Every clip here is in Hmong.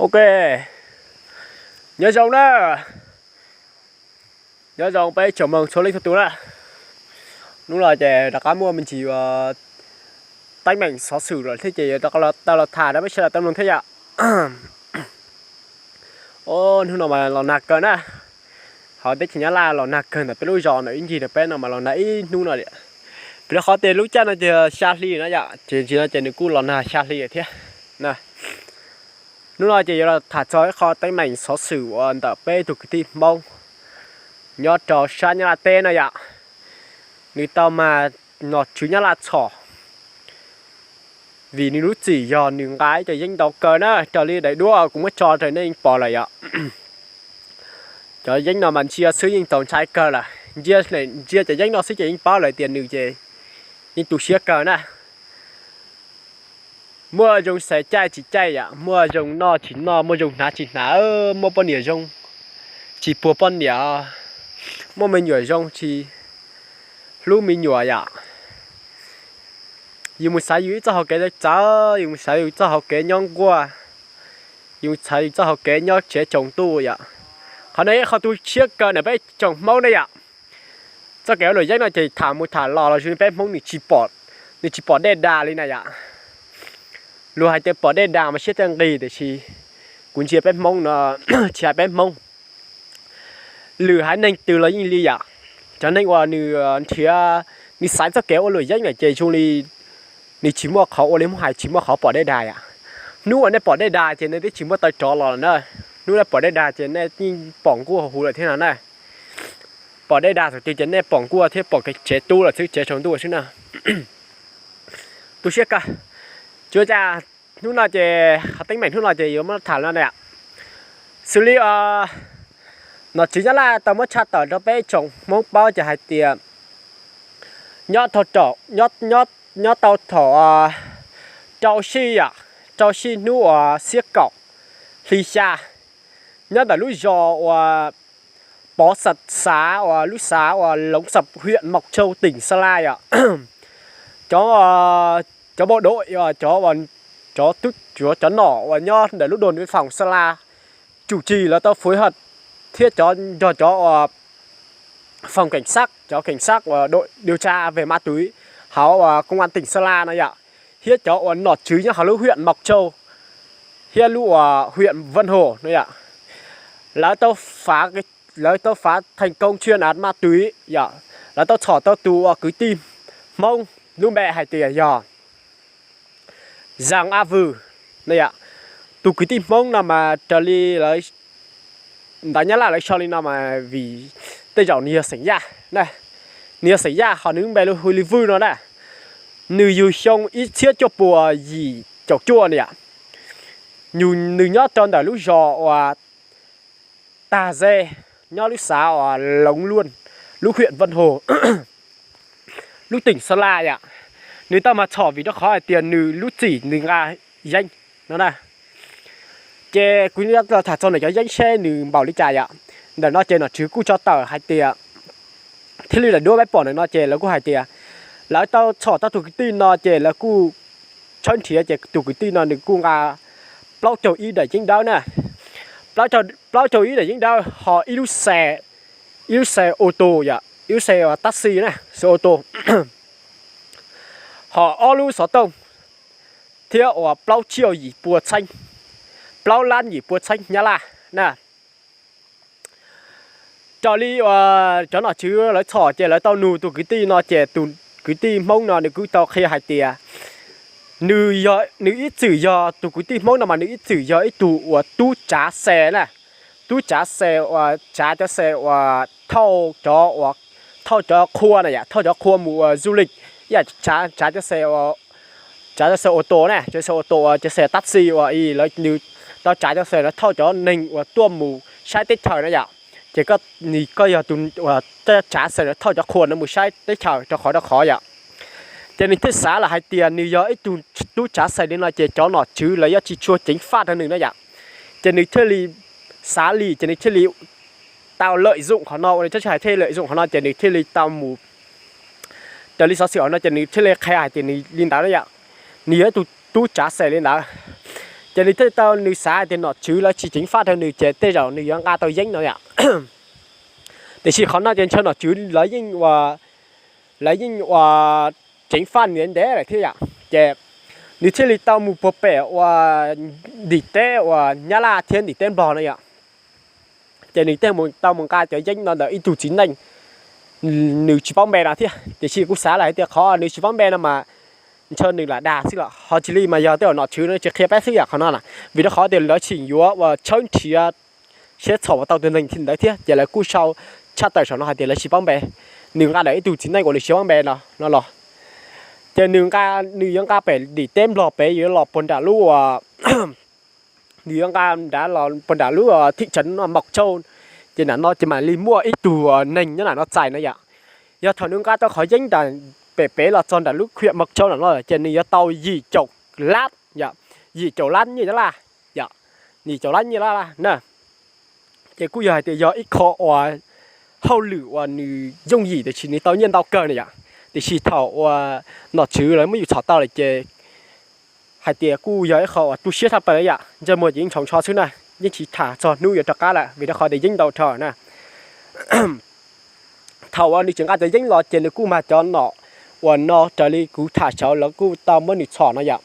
Ok, nyob zoo na, nyob zoo peb tsoom moog txhua leej txhua tus na. Hnub no ces rov qab muaj me ntsis teeb meem xov xwm lawm thiab ces yuav rov qab tau los tham rau peb sawv daws tau mloog thiab yom. Hnub no mas los nag kawg na, hauv teb chaws Nyab Laj los nag kawg ntawm peb lub zos ntawm ib ncig ntawm peb no mas los nag ib hnub no li. Vim rau qhov tias lub caij no ces xya hli na yom, ces ntsis no ces nws kuj los nag xya hli lawm thiab. Hnub no ces yuav los tham txog ib qho teeb meem xov xwm uas ntawm peb tug kwv tij Hmoob nyob rau sab Nyab Laj teb no yom. Nws tau mag nom tswv Nyab Laj txhom vim nws lub txim yog nws nqa ib co yeeb ntau kawg na, raws li daim duab kuv muab tso rau nej yeej pom lawm yom. Cov yeeb no mas ntsia xwb yeej txaus ntshai kawg lawm, ntsia cov yeeb no xwb ces yeej paub lawm tias nws ces yeej tu siab kawg na. Muaj zoo xav caij tsis caij yom, muaj zoo noj tsis noj, muaj zoo hnav tsis hnav, muaj poj niam zoo tsis puag poj niam, muaj me nyuam zoo tsis hlub me nyuam yom. Yus mus xav yus ib txoj hauv kev txawv, yus mus xav yus txoj hauv kev nyob nkuaj, yus mus xav yus txoj hauv kev nyob tsev tsaus ntuj yom. Qhov no ib qho tu siab kawg ntawm peb tsoom Hmoob ne yom. Txoj kev ua luam yeeb no ces tham mus tham los los zoo li peb Hmoob nws tsis pom dej dag li na yom. Luag hais tias pom dej dag mas siab thiaj nqig, tiam sis kuv ntsia peb Hmoob no, tsis hais peb Hmoob, lwm haiv neeg twg los yeej li yom. Cov neeg uas nws nrhiav, nws xaiv txoj kev ua luam yeeb lawm ces zoo li nws tsis muaj qhov ua li Hmoob hais tsis muaj qhov pom dej dag yom. Hnub uas nej pom dej dag ces nej twb tsis muaj taw rov los lawm na. Hnub nej pom dej dag ces nej yeej pom nkuaj huv lawm thiab no na. Pom dej dag thaum twg ces nej pom nkuaj thiab pom kev tsev tub lawm xwb, tsev tsaus ntuj xwb na. Tu siab kawg. Tsuas cas hnub no ces qhov teeb meem hnub no ces yuav muab tham no na. Xws li nom tswv Nyab Laj tau muab tshaj tawm rau peb tsoom Hmoob paub ces hais tias nyob, nyob tau thaum rau sij, yog rau sij hnub uas xiab kaum hli xya, nyob ntawm lub zos uas Pov Xav Xav uas lub xav uas Loov Xab, huyện Mộc Châu, tỉnh Sa La yom. Cov, cov bộ đội, cov, cov nom uas nyob ntawm lub đồn biên phòng Sa La chủ trì lawv tau phối hợp thiab cov, nrog cov uas phòng cảnh sát, cov cảnh sát uas đội điều tra về ma túy hauv công an tỉnh Sa La no yom, thiab cov uas nom tswv nyob hauv lub huyện Mộc Châu thiab lub uas huyện Vân Hồ no yom. Lawv tau phá thành công chuyên án ma túy yom, lawv tau txhom tau tus uas kwv tij Hmoob lub npe hais tias yog Zang A Vw no yom. Tus kwv tij Hmoob no mas raws li ntawv Nyab Laj lawv sau li no mas vim tej zaum nws yog xeem Yaj na, nws yog xeem Yaj ho nws lub npe hu li Vwj no na. Nws yug xyoo ib txhiab cuaj puas yim caum cuaj no yom. Nws nyob rau ntawm lub zos uas Tag Ze, nyob lub xav uas Loov Luaj, lub huyện Vân Hồ, lub tỉnh Sa La yom. Nws tau mag txhom vim rau qhov hais tias nws lub txim nws nqa yeeb no na. Ces kuv tham txog ntawm cov yeeb seb nws npaum li cas yom. Ntawm no ces nom tswv kuj tso tawm hais tias, thiaj li daim duab peb pom ntawm no ces lawv kuj hais tias lawv tau txhom tau tus kwv tij no ces lawv kuj tshawb nrhiav ces tus kwv tij no nws kuj nqa plaub caug ib daim yeeb dawb na, plaub caug ib daim yeeb dawb ho ib lub xe, ib lub xe ô tô yom, ib lub xe taxi na, xe ô tô, ho ob lub xov tooj thiab uas plaub caug yim pua txheeb, plaub lab yim pua txheeb Nyab Laj na. Raws li uas cov nom tswv lawv txhom ces lawv tau nug tus kwv tij no ces tus kwv tij Hmoob no nws kuj tau qhia hais tias nws, nws ib txwm yog, tus kwv tij Hmoob no mas nws ib txwm yog ib tug uas tub tsav xe na, tub tsav xe uas tsav cov xe uas thauj cov uas, thauj cov qhua na yom, thauj cov qhua mus uas du lịch, ib yam tsav cov xe, tsav cov xe ô tô na, cov xe ô tô, cov xe taxi uas nws tau tsav cov xe no thauj cov neeg uas tuaj mus saib teb chaws na yom. Ces nws, koj yog tus uas tsav xe no thauj cov qhua no mus saib teb chaws rau qhov rau qhov yom. Ces nws thiaj xav lawm hais tias nws yog ib tug tub tsav xe li no ces cov nom tswv lawv yuav tsis tshua ceev faj rau nws na yom. Ces nws thiaj li xav li, ces nws thiaj li tau lợi dụng qhov no, ua li tsob tseg hais thiaj lợi dụng qhov no ces nws thiaj li tau mus, raws li xov xwm hauv no ces nws thiaj li qhia hais tias nws li ntawd na yom. Nws yog ib tug tub tsav xe li ntawd. Ces nws thiaj tau, nws xav hais tias nom tswv lawv tsis ceev faj rau nws ces tej zaum nws yuav nqa tau yeeb no yom. Tiam sis qhov no ces ntshe nom tswv lawv yeej ua, lawv yeej ua ceev faj nws ntev lawm thiab yom. Ces nws thiaj li tau mus puag pem ua ntim teb uas Nyab Laj thiab ntim teb Nplog no yom. Ces nws thiaj tau mus nqa cov yeeb no ntawm ib tug txiv neej nws tsis paub npe no thiab. Tiam sis kuv xav lawm hais tias qhov nws tsis paub npe no mas ntshe nws lam dag xwb los ho tsis li mas yog tej zaum nom tswv no tsis qhia peb xwb yom qhov no na. Vim rau qhov tias lawv tseem yuav ua tshawb nrhiav seb txhom ua tau tus neeg ntawd thiab ces lawv kuj sau tshaj tawm saum no hais tias lawv tsis paub npe, nws nqa ntawm ib tug txiv neej uas nws tsis paub npe no no los. Ces nws nqa, nws yuav nqa pem ntim teb Nplog pem yuav los puag nram lub uas nws yuav nqa nrad los puag nram lub thim tsev Mos Tsauj. Ces nram no ces mam li muaj ib tug neeg nyob nram no txais no yom. Yog thaum nws nqa tau qhov yeeb nram pem pem los txog nram lub khia Mos Tsauj nram no ces nws yuav tau yim caum lab yom, yim caum lab nyiaj Nyab Laj yom, yim caum lab nyiaj Nyab Laj na. Ces kuj yog hais tias yog ib qho uas hauj lwm uas nws yooj yim tiam sis nws tau nyiaj ntau kawg na yom. Tiam sis thaum uas nom tswv lawv muab yus txhom tau lawm ces hais tias kuj yog ib qho uas tu siab tshaj plaws yom, ntsej muag ces yeej ntsoov ntsho xwb na, yeej tsis tham txog hnub yuav rov qab lawm vim rau qhov tias yeeb ntau dhau na. Thaum uas nws tseem nqa cov yeeb los ces nws kuj mag cov nom uas no raws li kuv tham saud lawv kuj tau muab nws txhom no yom.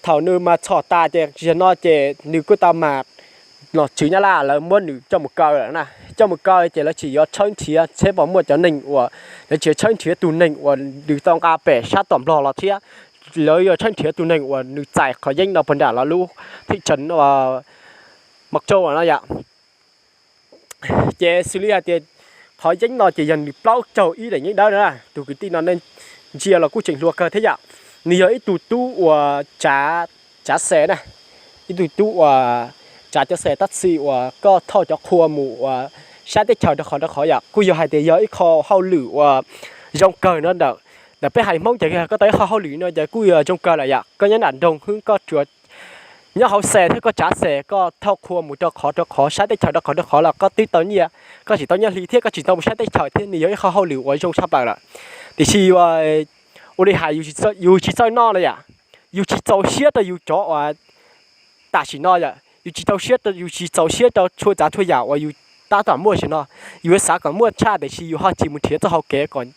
Thaum nws mag txhom tas ces zaum no ces nws kuj tau mag nom tswv Nyab Laj lawv muab nws coj mus kaw lawm na. Coj mus kaw ces lawv tseem yuav tshawb nrhiav seb puas muaj cov neeg uas, lawv tseem yuav tshawb nrhiav tus neeg uas nws tau nqa pem sab tom Nplog los thiab. Lawv yuav tshawb nrhiav tus neeg uas nws txais qhov yeeb no puag nram lawv lub thim tsev Mos Tsauj no yom. Ces xws li hais tias qhov yeeb no ces yog nws plaub caug ib daim yeeb dawb na. Tus kwv tij no nej ntsia los kuj tseem hluas kawg thiab yom. Nws yog ib tug tub uas tsav, tsav xes na, ib tug tub uas tsav cov xes tab txi uas koj thauj cov qhua mus uas saib teb chaws rau qhov rau qhov yom. Kuj yog hais tias yog ib qho hauj lwm uas zoo kawg no ntawm, ntawm peb haiv Hmoob ces koj tau ib qho hauj lwm no ces kuj yog zoo kawg lawm yom. Koj nyob nram nroog xwb koj tsuas nyob hauv xes thiab koj tsav xes koj thauj qhua mus rau qhov rau qhov saib teb chaws rau qhov rau qhov los koj twb tau nyiaj, koj tseem tau nyiaj hli thiab koj tseem tau mus saib teb chaws thiab nws yog ib qho hauj lwm uas zoo tshaj plaws lawm. Tiam sis ua li hais yus tsis txawj noj no yom, yus tsis txaus siab rau yus cov uas tam sim no yom, yus tsis txaus siab, yus tsis txaus siab rau txhua tsav txhua yam uas yus tab tom muaj tam sim no. Yus yuav xav kom muaj tshaj tiam sis yus ho tsis mus nrhiav txoj hau kev kom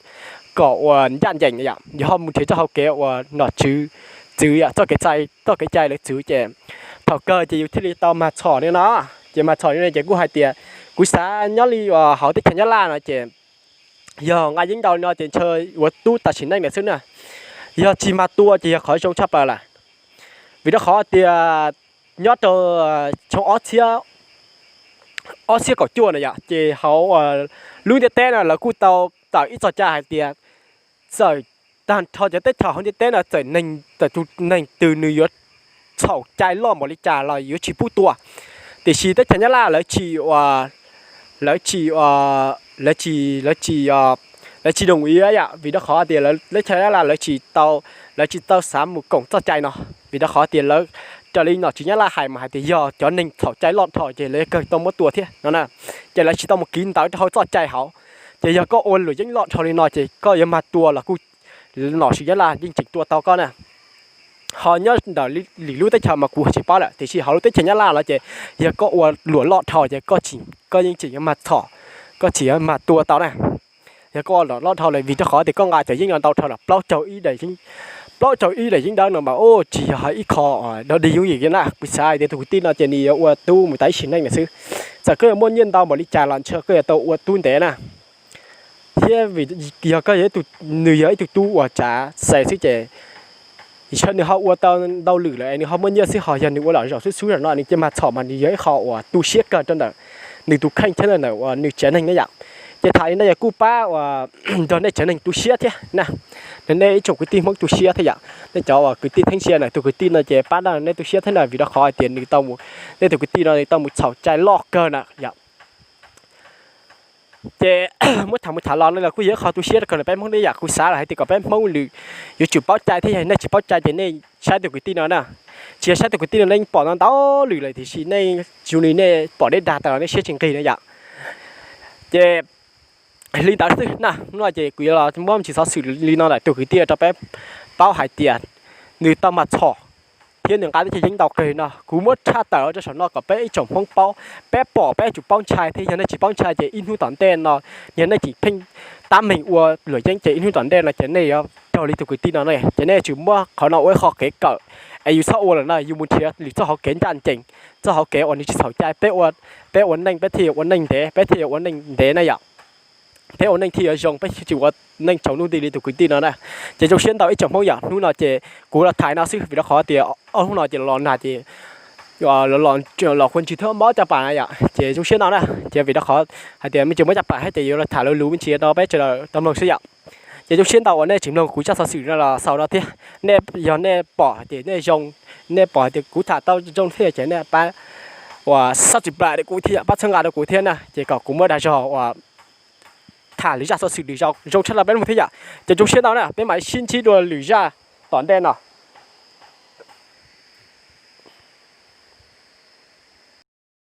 uas ncaj ncees yom, yus ho mus nrhiav txoj hau kev uas nom tswv txwv yom, txoj kev txais, txoj kev cai lawv txwv ces thaum kawg ces yus thiaj li tau mag txhom li no. Ces mag txhom li no ces kuj hais tias kuv xav nyob li hauv teb chaws Nyab Laj no ces yog nqa yeeb ntau li no ces ntshe ua tub tas sim neej lawm xwb na. Yog tsis mag tua ces yog qhov zoo tshaj plaws lawm. Vim rau qhov tias nyob rau xyoo ob txhiab, ob txhiab kaum cuaj na yom, ces hauv lub ntiaj teb no lawv kuj tau tawm ib txoj cai hais tias txawm tag nrho cov teb chaws hauv ntiaj teb no txawm neeg, txawm tus neeg twg nws yuav txhaum cai loj npaum li cas los yuav tsis pub tua. Tiam sis teb chaws Nyab Laj lawv tsis ua, lawv tsis, lawv tsis, lawv tsis, lawv tsis doos ib yam, vim rau qhov tias teb chaws Nyab Laj lawv tsis tau, lawv tsis tau xav mus koom txoj cai no. Vim rau qhov tias lawv, raws li nom tswv Nyab Laj hais mas hais tias yog cov neeg txhaum cai loj dhau ces lawv kawg tau muab tua thiab no na. Ces lawv tsis tau mus kiv ntawv rau hauv txoj cai hauv. Ces yog koj ua luam yeeb loj dhau li no ces koj yuav mag tua los kuj nom tswv Nyab Laj yeej tseem tua tau koj na. Ho nyob ntawm lwm lub teb chaws mas kuv tsis paub lawm, tiam sis hauv lub teb chaws Nyab Laj no ces yog koj ua luam loj dhau ces koj tsis, koj yeej tseem yuav mag txhom, koj tseem yuav mag tua tau na. Yog koj ua luam loj dhau lawm vim rau qhov tias koj nqa cov yeeb no ntau dhau lawm, plaub caug ib daim yeeb, plaub caug ib daim yeeb dawb no mas tsis yog ib qho dog dig yooj yim na. Kuv xav hais tias tus kwv tij no ces nws yuav ua tub mus tas ib sim neej lawm xwb. Txawm koj yuav muaj nyiaj ntau npaum li cas los ntshe koj yuav tau ua tub ntev na. Thiab vim yog koj, nws yog ib tug tub uas tsav xes xwb ces ntshe nws ho ua tau ntau lwm lawm es nws ho muaj nyiaj xwb, ho yog nws ua lom zaum xub xub zaum no nws cia mag txhom mas nws yog ib qho uas tu siab kawg rau ntawm nws tus kheej thiab ntawm uas nws tsev neeg na yom. Ces tham li no yog kuj pab uas nrog nej tsev neeg tu siab thiab na, nrog nej ib tsoom kwv tij Hmoob tu siab thiab yom. Nej cov uas kwv tij theeb sia na, tus kwv tij no ces pab nrog nej tu siab thiab na, vim rau qhov hais tias nws tau mus, nej tus kwv tij no nws tau mus txhaum cai loj kawg na yom. Ces muab tham mus tham los no los kuj yog ib qho tu siab rau kawg ntawm peb Hmoob ne yom. Kuv xav los hais tias kom peb Hmoob lwm yuav tsum paub cai thiab, yog nej tsis paub cai ces nej saib tus kwv tij no na. Tsis yog saib tus kwv tij no nej pom no ntau lwm lawm tiam sis nej zoo li nej pom deb dag tas los nej siab tsis nqig na yom. Ces li ntawd xwb na, hnub no ces kuv yuav los muab me ntsis xov xwm li no ntawm tus kwv tij rau peb paub hais tias nws tau mag txhom thiab nws nqa teb chaws yeeb ntau kawg no. Kuv muab tshaj tawm rau saum no kom peb ib tsoom Hmoob paub, peb pom peb yuav tsum paub ntshai thiab yog nej tsis paub ntshai ces ib hnub tom ntej no, yog nej tseem pheej tab meeg ua luam yeeb ces ib hnub tom ntej no ces nej yuav raug li tus kwv tij no ne. Ces nej yuav tsum muab qhov no ua ib qho kev kawm, es yus txhob ua lawm no yus mus nrhiav lwm txoj hauv kev ncaj ncees, txoj hauv kev uas nws tsis txhaum cai. Peb ua, peb ua neej peb thiaj yuav ua neej ntev, peb thiaj yuav ua neej ntev na yom. Peb ua neej thiaj yuav zoo, peb tsis ua neej tsaus ntuj nti li tus kwv tij no na. Ces zoo siab ntau ib tsoom Hmoob yom, hnub no ces kuv los tham no xwb vim rau qhov tias ob hnub no ces los nag ces los, los qhuav ntswg thiab mob caj pas na yom. Ces zoo siab ntau na, ces vim rau qhov hais tias me ntsis mob caj pas thiab ces yuav los tham luv luv me ntsis no peb sawv daws tau mloog xwb yom. Ces zoo siab ntau uas nej tseem mloog kuv zaj xov xwm no los xaus no thiab. Nej yog nej pom hais tias nej zoo, nej pom hais tias kuv tham tau zoo thiab ces nej pab uas subscribe rau kuv thiab yom, pab txhawb nqa rau kuv thiab na, ces kom kuv muaj dag zog uas tham lwm zaj xov xwm lwm zaus zoo tshaj no peb mloog thiab yom. Ces zoo siab ntau na, peb mam sib ntsib dua lwm zaj tom ntej no.